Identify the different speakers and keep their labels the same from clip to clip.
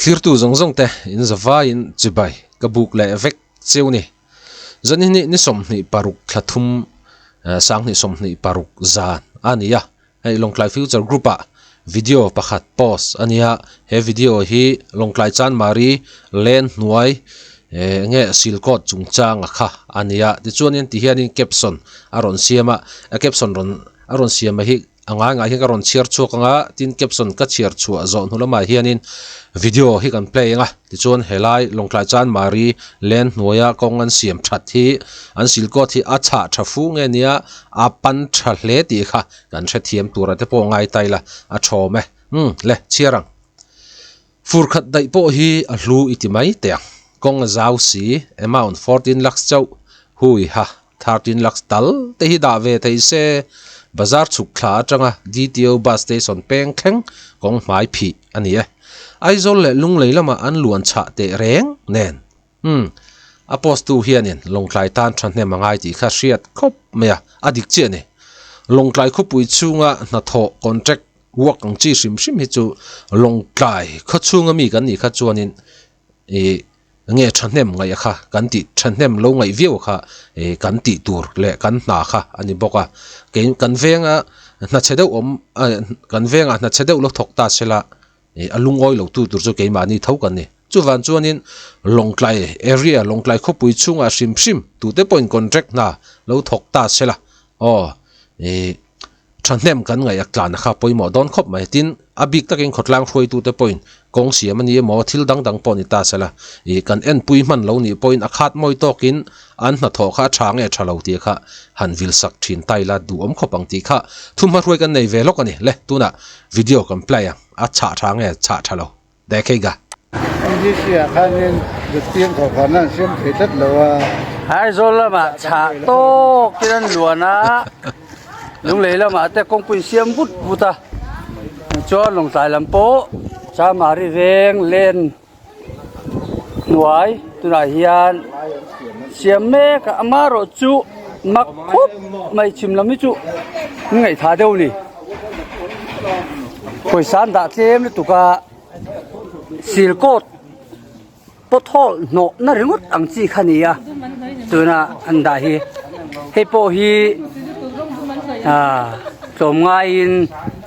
Speaker 1: Thlirtu zawng zawng te in zavaiin chibai ka buk leh vek cheu ni. Zanihnih ni 26 thla thum sanghnih 26 zan a ni a, hei Lawngtlai Future Group ah video pakhat post a nia, he video hi Lawngtlai Chanmari len hnuai nge silkawt chungchanga kha a nia. Tichuanin tihianin caption a rawn siam a, a caption rawn a rawn siam a hi A ngai ngai hian ka rawn chhiar chhuak ang a, tin caption ka chhiar chhuah zawh hnu lamah hianin video hi kan play ang a, tichuan helai Lawngtlai Chanmari len hnuaia kawng an siam that hi an silkawt hi a chhah tha fu nge nia a pan tha hle tih kha kan hrethiam tura te pawh ngai ta ila a thawm e. Umm le chhiar ang. Fur khat daih pawh hi a hlu i ti mai teh ang. Kawng a zau si, amount 14 lakhs chauh hui ha 13 lakhs tal te hi dah ve thei se, bazar chhuk thla atanga DTO bus station peng thleng kawng hmai phih a ni e. Aizawl leh Lunglei lamah an luan chhah teh reng nen. Umm, a post tu hianin Lawngtlai tan thahnem a ngai tih kha hriat khawp mai a, a dik chiah a ni. Lawngtlai khawpui chhunga hnathawh contract work ang chi hrim hrim hi chu Lawngtlai khaw chhunga mi kan nih kha chuanin ih nge thahnem ngaih a kha kan tih thahnem lo ngaih viau kha ih kan tih tur leh kan hna kha a ni bawk a. Kei kan venga hnachhe deuh awm kan vengah hnachhe deuh lo thawk ta se la Ih a lungawi lo tu tur chu keimahni tho kan ni. Chuvan chuanin Lawngtlai area, Lawngtlai khawpui chhungah hrim hrim tute pawhin contract hna lo thawk ta se la, aw ih thahnem kan ngaih a tlan kha pawimawh dawn khawp mai. Tin, a bik takin khawtlang hruaitute pawhin kawng siam a ni emaw thil dang dang pawh ni ta se la, ih kan enpui hman lo nih pawhin a khat mawi tawkin an hnathawh kha a tha nge tha lo tih kha han vil sak thin ta ila duhawm khawp ang tih kha thumhma hruai kan nei ve lawk a ni. Le tunah Video kan play ang, a chhah tha nge chhah tha lo? Dekhiga.
Speaker 2: NGC ah khanin zirtir khawh khan an siam thei tlat lo a.
Speaker 3: Aizawl lamah chhah tawk in an luan a, Lunglei lamah te kawngpui in siam vut vut a, chuan Lawngtlai lam pawh Chamari veng len hnuai tunah hian siam mek a amaherawh chu mak khawp mai chhim lam hi chu an ngaihthah deuh a ni pawisa an dah tlem lutuk a silkawt pawthawl hnawh na ringawt ang chi kha a ni a tuna an dah hi hei pawh hi ah tlawmngaiin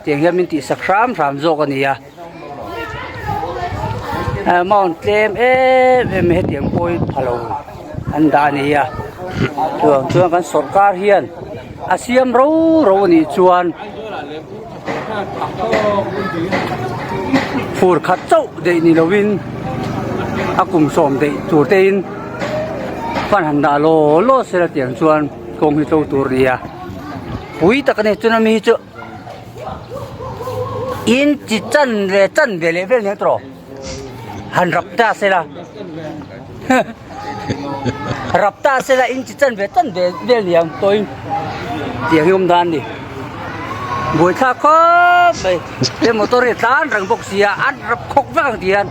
Speaker 3: tiang hian min tihsak hram hram zawk a ni a. Amount tlem em em hetiang pawhin pha lo an dah a ni a chuan chuan kan sawrkar hian a siam ro ro a nih chuan fur khat chauh daih ni lovin a kum sawm daih tur te in fan han dah law law sela tiang chuan kawng hi tlo tur a ni a pui tak a ni chuan ami hi chu. In chi chan leh chan ve leh vel nia tawh han rap ta se la rap ta se la in chi chan ve chan ve vel nia tawhin tiang hi awm dan a ni buaithlak khawp mai he motor hi a tlan reng bawk sia an rap khawk vek ang tihian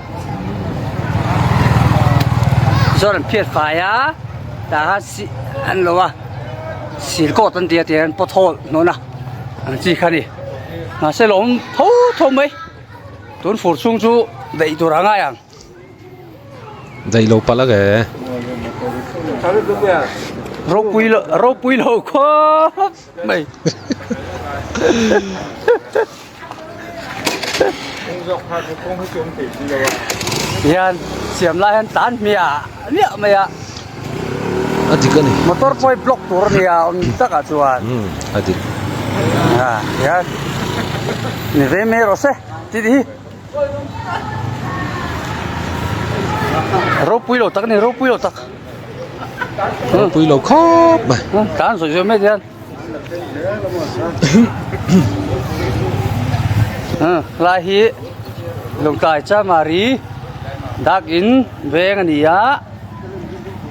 Speaker 3: chuan an phiat fai a tah khan si an lo a silkawt an ti a tihian pothole hnawhna. Ang chi kha ni mahse lo awm tho tho mai tun fur chhung chu daih tur a ngai ang.
Speaker 1: Daih lo palh a ke.
Speaker 3: Ropui lo ropui lo khawp mai. Hian siam lai hian tlan hmiah hmiah mai a.
Speaker 1: A dik a ni.
Speaker 3: Motor pawh hi block tur a nia awm takah chuan.
Speaker 1: Umm a dik.
Speaker 3: A hian ni ve mai rawh se tih hi. Ropui lo tak a ni ropui lo tak.
Speaker 1: Ropui lo khawp mai.
Speaker 3: Tlan zawih zawih mai hian. Lai hi Lawngtlai Chamari dak in veng a ni a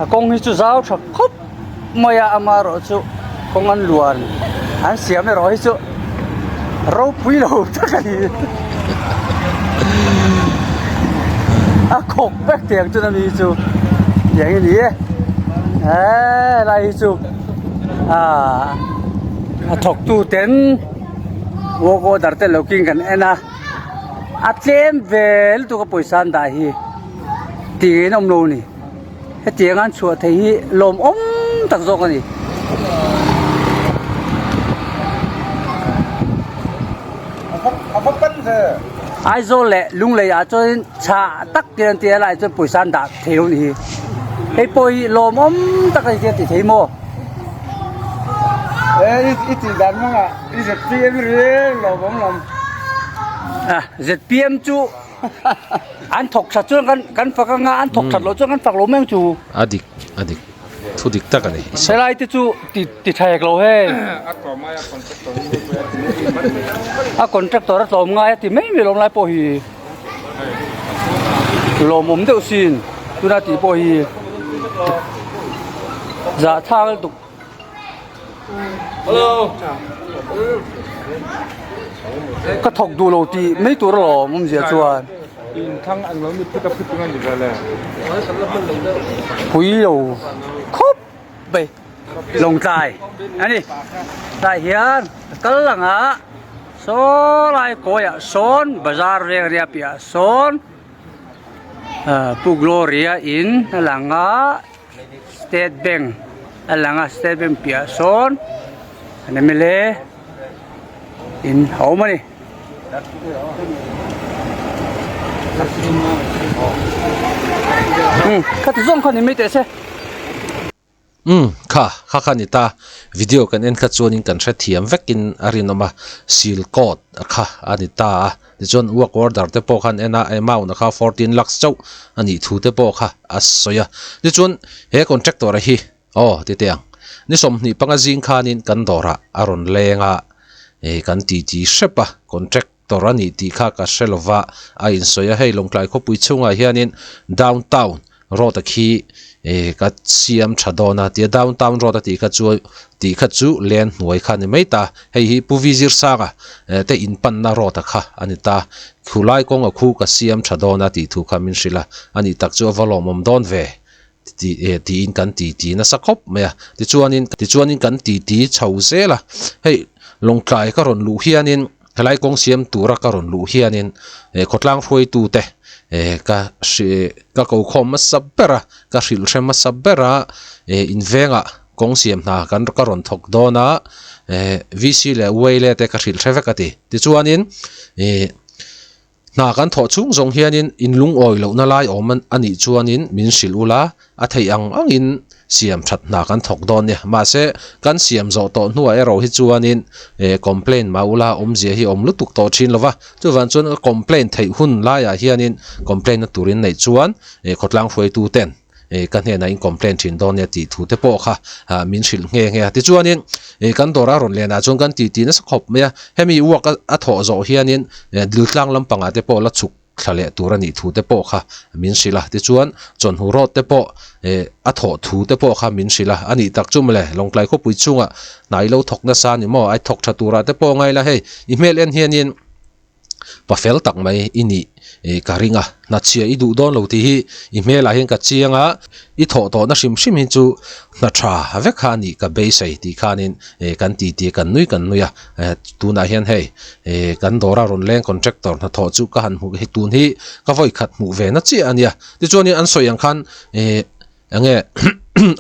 Speaker 3: a kawng hi chu zau tha khawp mai a amaherawh chu kawng an luan an siam erawh hi chu ropui lo tak a ni a khawk vek tiang chuan a mi chu tiang hi a ni e helai hi chu. Ah a thawk tu ten walk order te lo king kan en a. A tlem ve lutuk a pawisa an dah hi tiin a awm lo a ni. Hetiang an chhuah theih hi lawmawm tak zawk a ni. Aizawl leh Lunglei ah chuan chhah tak te an tia lai chuan pawisa an dah thei lo a ni hi. Hei pawh hi lawmawm tak a ni tih a ti thei maw? ZPM chu an thawk that chuan kan kan fak anga an thawk that loh chuan kan fak lo mai ang chu.
Speaker 1: A dik a dik thu dik tak a ni.
Speaker 3: Helai te chu ti ti tha hek lo hei. A contractor a tlawm ngai a ti mai mai lawm lai pawh hi lawmawm deuh sin tuna tih pawh hi zahthlak lutuk. Ka thawk duh lo tih mai tur alawm awmzia chuan. Pui lo khawp mai Lawngtlai a ni. Tlai hian ka kal ang a saw lai kawiah sawn bazar veng a nia piahah sawn Pu Gloria in a lang a. State Bank a lang a State Bank piahah sawn an mla in a awm a ni. Umm khati zawng kha ni mai teh se.
Speaker 1: Umm kha kha kha ni ta video kan en kha chuanin kan hrethiam vekin a rinawm a seal code a kha a ni ta a. Tichuan work order te pawh khan en a, amount a kha 14 lakhs chauh a nih thu te pawh kha a sawi a. Tichuan he contractor a hi aw ti teh ang, ni 25 zing khanin kan dawrah a rawn leng a, eh kan titi hrep a, contractor a nih tih kha ka hre lova a insawi a, hei Lawngtlai khawpui chhungah hianin downtown Road a khi eh ka siam tha dawn a tia downtown road a tih kha chu tih kha chu len hnuai kha a ni mai ta hei hi Pu V Zirsanga eh te in panna road a kha a ni ta khulai kawng a khu ka siam tha dawn a tih thu kha min hrilh a a nih tak chu a va lawmawm dawn ve tih eh tiin kan ti ti nasa khawp mai a tichuanin tichuanin kan ti ti chho zel a hei Lawngtlai ka rawn luh hianin. Helai kawng siam tura ka rawn luh hianin eh khawtlang hruaitute eh ka hri ka ko khawm hmasa ber a, ka hrilh hre hmasa ber a, eh invengah kawng siam hna kan ka rawn thawk dawn a, eh VC leh Uaile te ka hrilh hre vek a ti. Tichuanin ih hna kan thawh chhung zawng hianin in lungawi lohna lai awm a nih chuanin min hrilh ula, A theih ang angin siam that hna kan thawk dawn nia. Mahse, kan siam zawh tawh hnuah erawh hi chuanin eh complain mah ula awmzia hi awm lutuk tawh thin lo va. Chuvang chuan ka complain theih hun laiah hianin complain na turin neih chuan eh khawtlang hruaitu ten eh ka hnenah in complain thin dawn nia tih thu te pawh kha ah min hrilh nghe nghe a. Tichuanin eh kan dawra rawn lenah chuan kan titi nasa khawp mai a. Hemi work a thawh zawh hianin eh diltlang lampangah te pawh la chhuk thla leh tur a nih thu te pawh kha min hrilh a, tichuan chawhnu rawt te pawh eh a thawh thu te pawh kha min hrilh a, a nih tak chu mawle Lawngtlai khawpui chungah hna i lo thawk nasa a ni maw, ai thawk tha turah te pawh ngai la hei i hmel en hianin pa fel tak mai i nih eh ka ring a, hnachhia i duh dawn lo tih hi i hmelah hian ka chiang a, i thawh tawhna hrim hrim hi chu hna tha vek kha a nih ka beisei tih khanin eh kan titi kan nui kan nui a. Eh tunah hian hei eh kan dawra rawn leng contractor hnathawh chu ka han hmuh hei tun hi ka vawi khat hmuh ve na chiah a nia tichuanin an sawi ang khan eh eng nge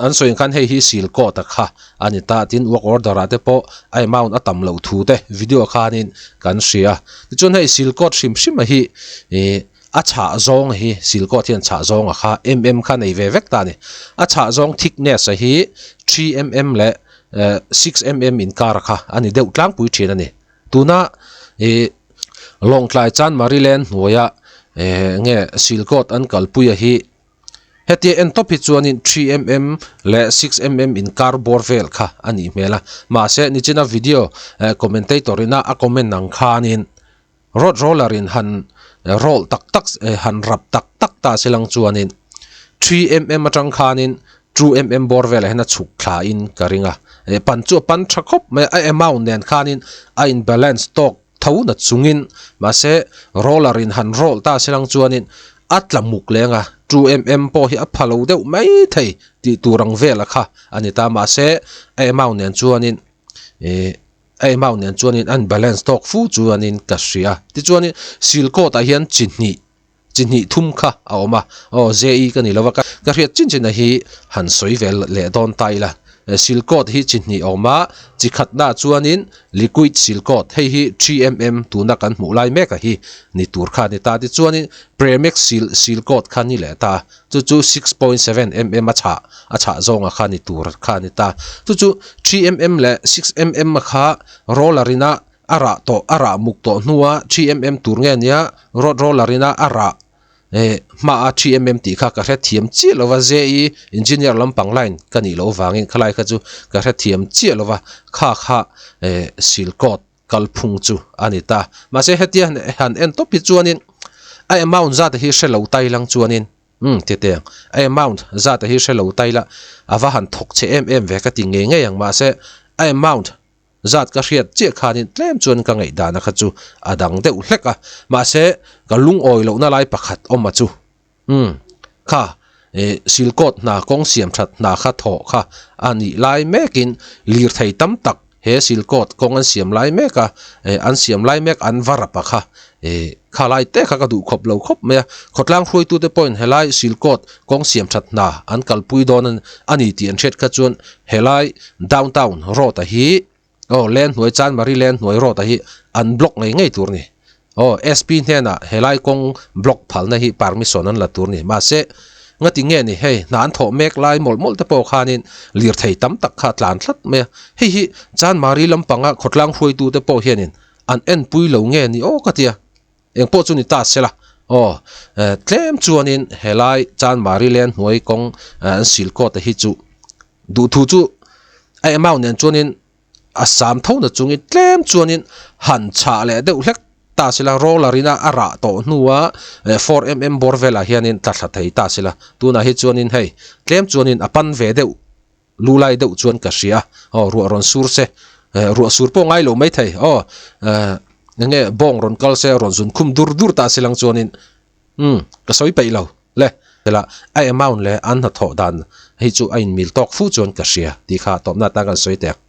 Speaker 1: an sawi ang khan hei hi seal coat a kha a ni ta tin work order ah te pawh a amount a tam loh thu te video khanin kan hria tichuan hei seal coat hrim hrim a hi eh a chhah zawng hi seal coat hian chhah zawng a kha mm kha nei ve vek ta a ni a chhah zawng thickness a hi 3mm leh eh 6mm inkar kha a ni deuh tlangpui thin a ni. Tuna ih Lawngtlai Chanmari Lane hnuaia eh nge Silkawt an kalpuia hi hetia en tawp hi chuanin 3mm leh 6mm inkar bawr vel kha a nih hmel a. Mahse nichina video eh commentator ina a comment ang khanin Road roller in han roll tak tak han rap tak tak ta se lang chuanin 3mm atang khanin 2mm bawr velah hian a chhuk thla in ka ring a, eh pan chu a pan tha khawp mai a, a amount nen khanin a in balance tawk tho na chungin mahse roller in han roll ta se lang chuanin a tla muk leng a, 2mm pawh hi a pha lo deuh mai thei tih tur ang vela kha a ni ta mahse a amount nen chuanin eh. A amount nen chuanin an balance tawk fu chuanin ka hria. Tichuanin sil coat ah hian chi hnih chi hnih thum kha a awm a, aw JE ka ni lova ka hriat chin chin a hi han sawi ve leh dawn ta ila. Sil coat hi chi hnih a awm a, chi khatna chuanin liquid sil coat hei hi 3mm tuna kan hmuh lai mek a hi ni tur kha a ni ta. Tichuanin premix sil sil coat kha ni leh ta. Chu chu 6.7 mm a chhah a chhah zawnga kha ni tur kha a ni ta. Chu chu 3mm leh 6mm a kha roller ina a rah tawh a rah muk tawh hnua 3mm tur nge nia road roller ina a rah eh hmaa 3mm tih kha ka hrethiam chiah lova JE engineer lampang line ka nih loh vangin khalai kha chu ka hrethiam chiah lova kha kha eh silcoat kalphung chu a ni ta. Mahse hetia han en tawp hi chuanin a amount zat hi hre lo tai lang chuanin umm ti teh ang a amount zat hi hre lo tai la a va han thawk che em em ve ka ti ngei ngei ang mahse a amount zat ka hriat chiah khanin tlem chuan ka ngaihdana kha chu a dang deuh hlek a mahse ka lungawi lohna lai pakhat awm a chu. Umm, kha eh silkawt hna kawng siam that hna kha thawh kha a nih lai mekin lirthei tam tak he silkawt kawng an siam lai mek a, eh an siam lai mek an va rap a kha eh kha lai te kha ka duh khawp lo khawp mai a. Khawtlang hruaitute pawhin helai silkawt kawng siam that hna an kalpui dawn a ni tih an hriat kha chuan helai downtown road a hi Aw, Len hnuai Chanmari Len hnuai road a hi an block ngei ngei tur ni. Aw, SP hnenah helai kawng block phalna hi permission an la tur ni. Mahse, ngati nge ni hei hna an thawh mek lai mawlh mawlh te pawh khanin lirthei tam tak kha a tlan tlat mai a. Hei hi Chanmari lampanga khawtlang hruaitute pawh hianin an enpui lo nge ni aw ka tia. Eng pawh chu ni ta se la. Aw, tlem chuanin helai Chanmari Len hnuai kawng an sil kawt a hi chu Duhthu chu a amount nen chuanin a sam tho na chungin tlem chuanin han chhah leh deuh hlek ta sela roller ina a rah tawh hnua 4mm bawr velah hianin tla thla thei ta sela tunah hi chuanin hei tlem chuanin a pan ve deuh lu lai deuh chuan ka hria aw ruah rawn sur se ruah sur pawh ngai lo mai thei aw enge bawng rawn kal se rawn zun khum dur dur ta silang chuanin Umm, ka sawi peih lo le. Hela a amount leh an hnathawh dan hi chu a inmil tawk fu chuan ka hria tih kha tawpna atan kan sawi teh ang.